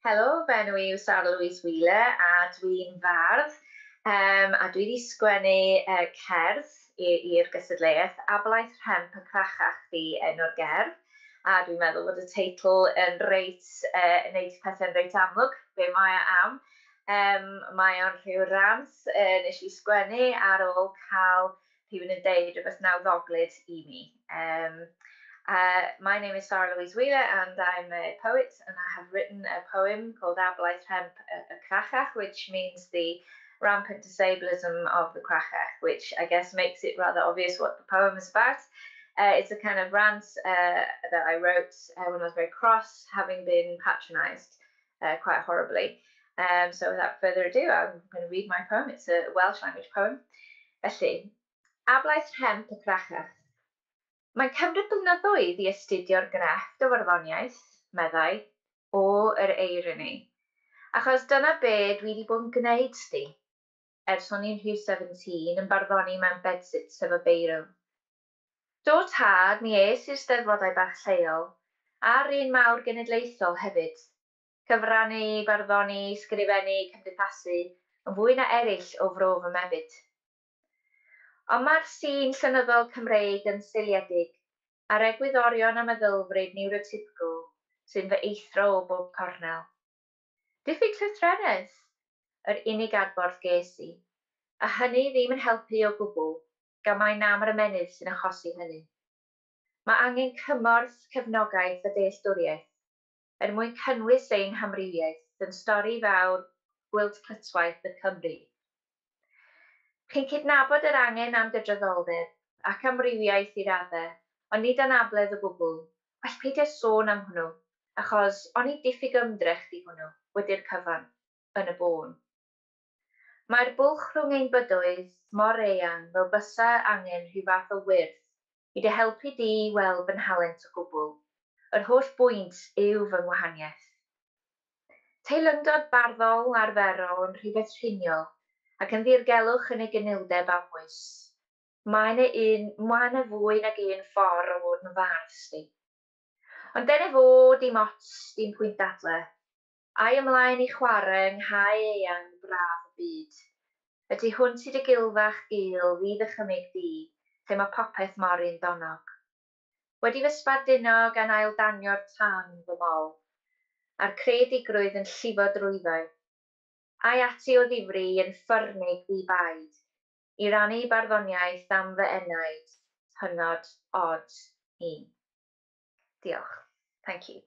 Helo, fy enw i yw Sara Louise Wheeler a dwi'n fardd a dwi wedi sgwennu cerdd i'r gystadleuaeth. Ablaeth Rhemp y Crachach 'di enw'r gerdd, a dwi'n meddwl bod y teitl yn reit, yn neud pethau'n reit amlwg be mae o am. Mae o'n rhyw rant nes i sgwennu ar ôl cael rhywun yn deud rhywbeth nawddoglyd i mi. My name is Sarah Louise Wheeler and I'm a poet, and I have written a poem called Ablaeth Rhemp y Crachach, which means the rampant disablism of the Crachach, which I guess makes it rather obvious what the poem is about. It's a kind of rant that I wrote when I was very cross, having been patronised quite horribly. So without further ado, I'm going to read my poem. It's a Welsh language poem. Felly, Ablaeth Rhemp y Crachach. Mae'n cymryd blynyddoedd i astudio'r grefft o farddoniaeth, meddai, o yr eironi. Achos dyna be dwi wedi bod yn gwneud, sti, ers o'n i'n rhyw 17 yn barddoni mewn bedsits efo beiro. Do tad, mi es i'r steddfodau bach lleol, a'r un mawr genedlaethol hefyd. Cyfrannu, barddoni, sgrifennu, cymdeithasu, yn fwy na eraill o fro fy mebyd. Ond mae'r sîn llenyddol Cymreig yn seiliedig ar egwyddorion a meddylfryd neurotypical sy'n fy eithro o bob cornel. Diffyg llythrennedd, yr unig adborth ges i, a hynny ddim yn helpu o gwbl, gan mai nam ar ymennydd sy'n achosi hynny. Mae angen cymorth, cefnogaeth a dealltwriaeth er mwyn cynnwys ein hamrywiaeth yn stori fawr gwilt clytwaith y Cymry. Chi'n cydnabod yr angen am gydraddoldeb ac amrywiaeth i raddau, ond nid anabledd o gwbl. Well peidio sôn am hwnnw, achos onid diffyg ymdrech 'di hwnnw, wedi'r cyfan, yn y bôn. Mae'r bwlch rhwng ein bydoedd mor eang fel bysa angen rhyw fath o wyrth i dy helpu di i weld fy nhalent o gwbl. Yr holl bwynt yw fy ngwahaniaeth. Teilyngdod barddol arferol yn rhywbeth rhiniol ac yn ddirgelwch yn ei gynildeb amwys. Mae 'na un, mae 'na fwy nag un ffordd o fod yn fardd, sti. Ond dyna fo, dim ots, dim pwynt dadle. Ai ymlaen i chwarae yng nghae eang braf y byd. Y tu hwnt i dy gilfach gul ddi-ddychymyg di, lle mae popeth mor undonog. Wedi fy sbarduno gan ail-danio'r tân yn fy mol, a'r creadigrwydd yn llifo drwyddo. Ai ati o ddifri yn ffyrnig ddi-baid, i rannu barddoniaeth am fy enaid, hynod od i. Diolch. Thank you.